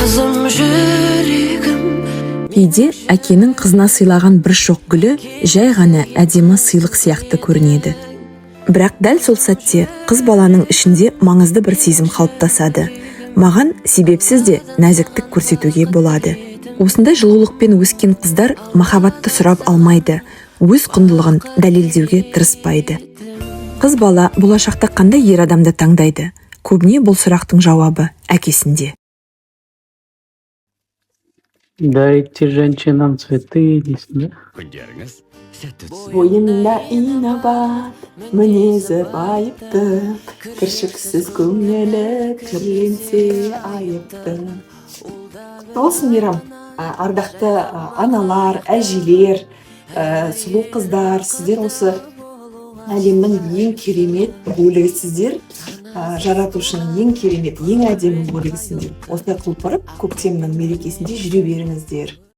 Қызым, жүрегім. Кейде әкенің қызына сыйлаған бір шоқ гүлі жай ғана әдемі сыйлық сияқты көрінеді. Бірақ дәл сол сәтте қыз баланың ішінде маңызды бір сезім қалыптасады: маған себепсіз де нәзіктік көрсетуге болады. Осындай жылулықпен өскен қыздар махаббатты сұрап алмайды, өз құндылығын дәлелдеуге тырыспайды. Қыз бала болашақта қандай ер адамды таңдайды? Көбіне бұл сұрақтың жауабы әкесінде. Дарите женщинам цветы дейсің да. Күндеріңіз сәтті өтсін. Бойында инабат, мінезі байыпты, кіршіксіз көңілі кірленсе айыпты. Құтты болсын, мейрам! Ардақты аналар, әжелер, сұлу қыздар, сіздер осы әлемнің ең керемет бөлігісіздер, жаратушының ең керемет, ең әдемі бөлігісіңдер. Осылай құлпырып, көктемнің мерекесінде жүре беріңіздер.